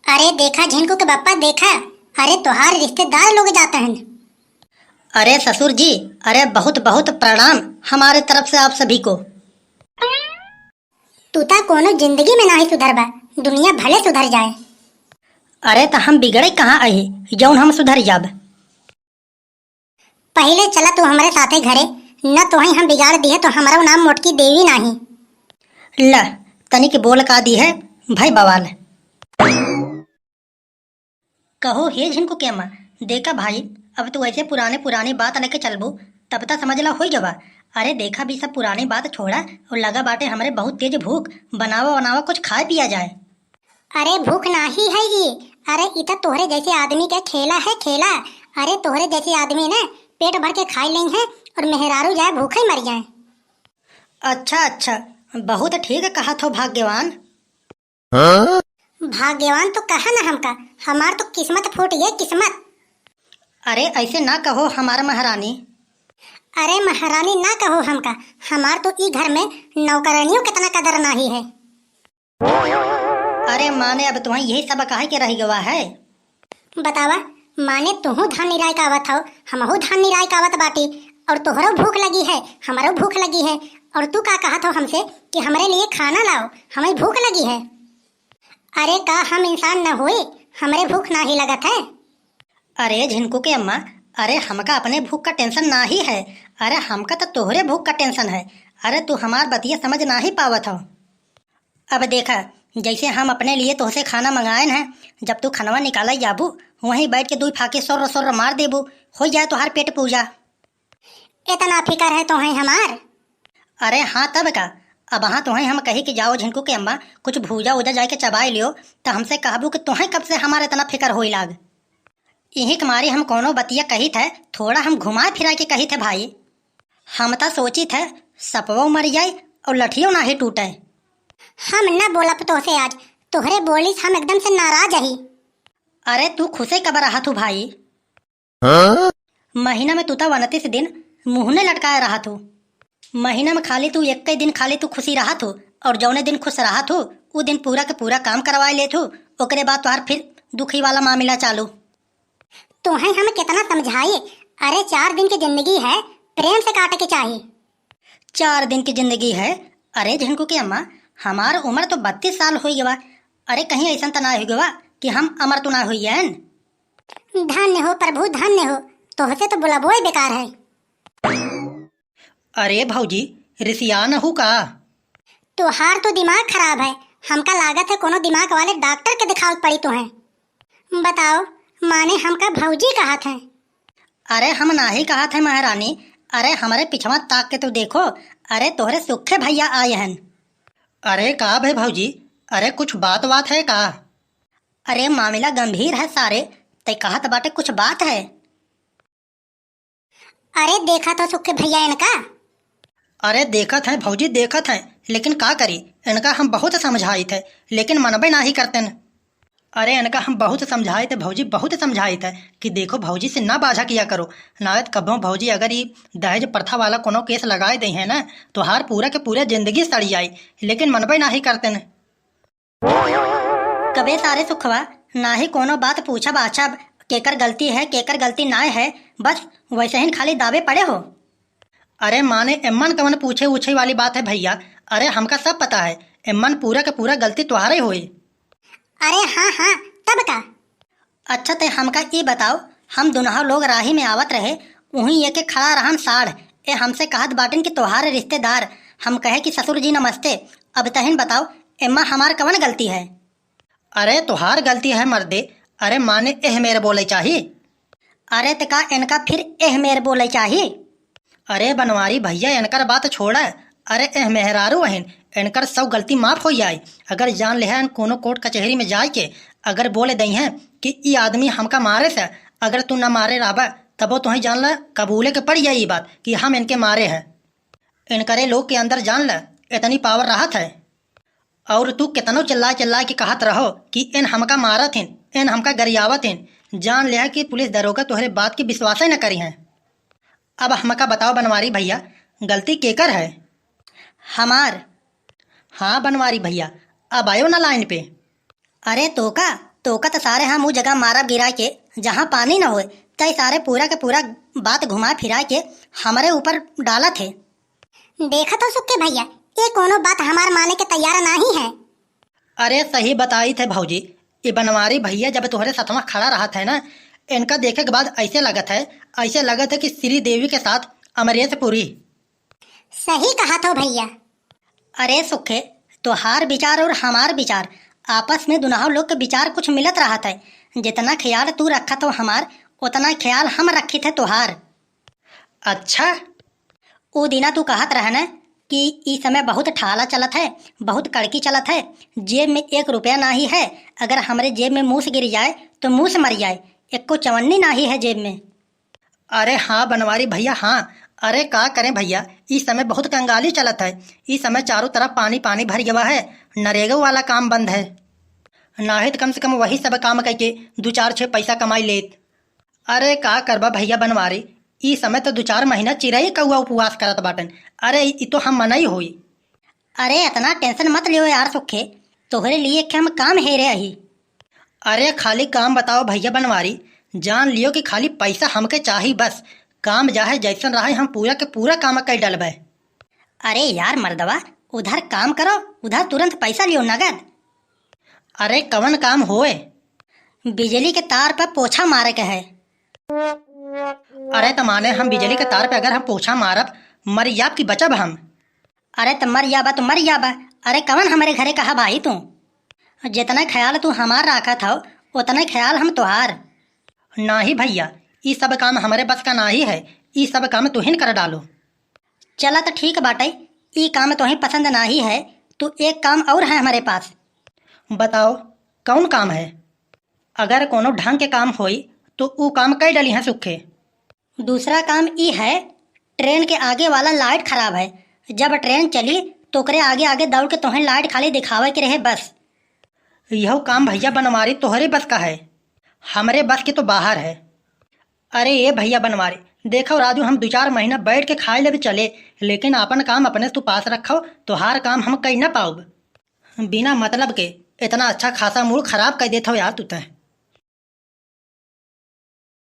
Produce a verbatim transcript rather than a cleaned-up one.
अरे देखा झिनकू के बप्पा, देखा, अरे तोहार रिश्तेदार लोग जात हैं। अरे ससुर जी, अरे बहुत बहुत प्रणाम हमारे तरफ से आप सभी को। तू ता कोनो जिंदगी में नाही सुधरबा, दुनिया भले सुधर जाए। अरे त हम बिगड़े कहाँ अही, जौन हम सुधर जाब? पहिले चला तू हमरे साथे घरे, न तोहई हम बिगाड़ दिहे तो हमरो नाम मोटकी देवी नाही। ल, तनिक बोल का दिहे, भई बवाल। कहो हे झिनकू के अम्मा, देखा भाई, अब तू ऐसे पुराने पुरानी बात लेके चलबू, तब त समझ ला होई गवा। अरे देखा भी सब पुरानी बात छोड़ा और लगा बाटे हमरे बहुत तेज भूख, बनावा बनावा कुछ खाए पिया जाए। अरे भूख नाही है ई, अरे ई त तोहरे जैसे आदमी के खेला है खेला। अरे तोहरे जैसे आदमी ने पेट भर के खाई लेई है और मेहरारू जाए भूखे मर जाए। अच्छा अच्छा, बहुत ठीक कहत हो भाग्यवान। भाग्यवान तो कहा ना हमका, हमार तो किस्मत फूट गई किस्मत। अरे ऐसे ना कहो हमार महारानी। अरे महारानी ना कहो हमका, हमार तो ई घर में नौकरानियों कितना कदर नाही है। अरे माने अब तुम्हें यही सब काहे के रह गवा है? बतावा, माने तुहू धान निराय का आवत हो, हमहू धान निराय का आवत बाटी, और तोहरो भूख लगी है, हमरो भूख लगी है, और तू का कहत हो हमसे कि हमरे लिए खाना लाओ, हमें भूख लगी है। अरे का हम इंसान न होई, हमरे भूख नाही लगत है? अरे झिनकू के अम्मा, अरे हमका अपने भूख का tension नाही है, अरे हमका तो तोहरे भूख का tension है। अरे तू हमार बतिया समझ नाही पावत हो। अब देखा, जैसे हम अपने लिए तोहसे खाना मंगाएन है, जब तू खनवा निकाले जाबू, वहीं बैठ के दुई फाके सोर्र सोर्र मार देबू, हो जाए तोहार पेट पूजा। इतना फिकर है तोहई हमार? अरे हाँ तब का, अब हाँ तोहई हम कही कि जाओ झिनकू के अम्मा कुछ भूजा उजा जाए के चबाए लियो, त हमसे कहबू कि तोहई कब से हमार इतना फिकर होई लाग। इही के मारे हम कोनो बतिया कहित है, थोड़ा हम घुमाए फिराए के कहित है भाई। हम त सोचित है सपवो मर जाए और लठियो नाही टूटे। हम न बोलब तोहसे आज, तोहरे बोली से हम एकदम से नाराज अही। अरे तू खुशे कब रहत हू भाई? महीना में तू त उनतीस दिन मुँहने लटकाए रहत हू। महीना में खाली तू एक्के दिन खाली तू खुशी रहत हू, और जौने दिन खुश रहत हू, उ दिन पूरा के पूरा काम करवाए लेत हू, ओकरे बाद तोहार फिर दुखी वाला मामला चालू। तोहई हम कितना समझाई, अरे चार दिन की जिंदगी है, प्रेम से काटे के चाही। चार दिन की जिंदगी है? अरे झिनकू के अम्मा, हमार उम्र तो बत्तीस साल होई गवा। अरे कहीं ऐसन त ना होई गवा कि हम अमर तो ना होइयन? धन्य हो प्रभु, धन्य हो, तोहसे तो बुलाबोए बेकार है। अरे भौजी, रिसियान हू का? तोहार तो दिमाग खराब है, हमका लागत है कोनो दिमाग वाले डॉक्टर के दिखावत पड़ी तोहें। बताओ, माने हमका भौजी कहत है? अरे हम नाही कहत है महारानी, अरे हमरे पिछवा ताक के तो देखो, अरे तोहरे सुखे भैया आए हन। अरे का भे भौजी, अरे कुछ बात वात है का? अरे मामला गंभीर है सारे, ते कहत बाटे कुछ बात है। अरे देखत हो सुखे भैया इनका। अरे देखत हैं भौजी, देखत हैं, लेकिन का करी, इनका हम बहुत समझाइत है, लेकिन मनबे नाही करतेन। अरे इनका हम बहुत समझाइत है भौजी, बहुत समझाइत है कि देखो भौजी से ना बाझा किया करो, नायत कब्बो भौजी अगर ई दहेज प्रथा वाला कोनो केस लगाए दे हैं ना, तोहार पूरा के पूरा जिंदगी सड़ जाई, लेकिन मनबे नाही करतेन। कबे सारे सुखवा, नाही कोनो बात पूछब आछब, केकर गलती है, केकर गलती नाय है, बस वैसे ही खाली दावे पड़े हो। अरे माने एम्मन कवन पूछे उछे वाली बात है भैया, अरे हमका सब पता है, एम्मन पूरा के पूरा गलती तोहारे होई। अरे हाँ हाँ, तब का? अच्छा ते हमका ई बताओ, हम दुनहौ लोग राही में आवत रहे, उहीं एके खड़ा रहन साढ़, ए हमसे कहत बाटिन कि तोहार रिश्तेदार, हम कहे कि ससुर जी नमस्ते, अब तहिन बताओ, एम्मा हमार कवन गलती है? अरे तोहार गलती है मर्दे, अरे माने एह मेर बोले चाही। अरे त का इनका फिर एह मेर बोले चाही? अरे बनवारी भैया इनकर बात छोड़ा, अरे एह मेहरारू अहिन, इनकर सब गलती माफ हो जाए। अगर जान लेहन कोनो कोर्ट कचहरी में जाए के अगर बोले दई हैं कि ई आदमी हमका मारे से, अगर तू न मारे रहबा तबो तोहें जान ल कबूले के पड़ जाई ई बात कि हम इनके मारे हैं। इनकरे लोग के अंदर जान ल इतनी पावर रहत है। और तू कितनो चिल्ला चिल्ला के कहत रहो कि इन हमका मारत हिन, इन हमका गरियावत हिन, जान लिया कि पुलिस दरोगा तोहरे बात के विश्वास न करी हैं। अब हमका बताओ बनवारी भैया, गलती केकर है? हमार। हाँ बनवारी भैया, अब आयो ना लाइन पे। अरे तो का, तोका त सारे हम ऊ जगह मारब गिरा के, जहाँ पानी न होए, तय सारे पूरा के पूरा बात घुमा फिरा के हमरे ऊपर डालत है। देखत हो सुक्के भैया, ये कोनो बात हमार माने के तैयार नाही है। अरे सही बताइत है भौजी, ये बनवारी भैया जब तोहरे सथवा खड़ा रहत है ना, इनका देखे के बाद ऐसे लगत है, ऐसे लगत है कि श्री देवी के साथ अमरेश पुरी। सही कहत हो भैया। अरे सुखे, तोहार विचार और हमार विचार, आपस में दुनहु लोग के विचार कुछ मिलत रहत है। जितना ख्याल तू रखत हो हमार, उतना ख्याल हम रखित है तोहार। अच्छा? ऊ दिना तू कहत रहे न कि ई समय बहुत ठाला चलत है, बहुत कड़की चलत है, जेब में एक रुपया नाही है, अगर हमरे जेब में मूस गिर जाए तो मूस मर जाए, एको चवन्नी नाही है जेब में। अरे हाँ बनवारी भैया, हाँ। अरे का करें भैया, ई समय बहुत कंगाली चलत है। ई समय चारों तरफ पानी पानी भर गवा है, नरेगा वाला काम बंद है। नाहीं त कम से कम वही सब काम कइके दू चार छः पैसा कमाई लेत। अरे का करबा भैया बनवारी, ई समय तो दू चार महीना चिरई कौआ उपवास करत बाटन। अरे ई तो हम मनई होई। अरे इतना टेंशन मत लियो यार सुखे, तोहरे लिए एक हम काम हेरे अही। अरे खाली काम बताओ भैया बनवारी, जान लियो कि खाली पैसा हमके चाही बस। काम चाहे जैसन रहे, हम पूरा के पूरा काम कइ डलबे। अरे यार मर्दवा, उधर काम करो, उधर तुरंत पैसा लियो नगद। अरे कवन काम होए? बिजली के तार पर पोछा मारे के है। अरे त माने हम बिजली के तार पे अगर हम पोछा मारब, मर जाब कि बचब हम? अरे त मर जाबा तो मर जाबा। अरे कवन हमरे घरे कहा भाई तू? जितना ख्याल तू हमार राखत हो, उतना ख्याल हम तोहार। नाही भैया, ई सब काम हमरे बस का नाही है, ई सब काम तुहिन कर डालो। चला त ठीक बाटे, ई काम तोहे पसंद नाही है, तो एक काम और है हमरे पास। बताओ, कौन काम है? अगर कोनो ढंग के काम होई, तो ऊ काम कई डली है सुखे। दूसरा काम ई है, ट्रेन के आगे वाला लाइट खराब है, जब ट्रेन चली तो ओकरे आगे आगे दौड़ के तोहे लाइट खाली दिखावे के रहे बस। यह काम भैया बनवारी तोहरे बस का है, हमरे बस के तो बाहर है। अरे ए भैया बनवारी, देखो राजू, हम दू चार महीना बैठ के खाए लेबे चले, लेकिन आपन काम अपने तू पास रखो, तोहार काम हम कई ना पाउब। बिना मतलब के इतना अच्छा खासा मूड खराब कर देत हो यार तू तय।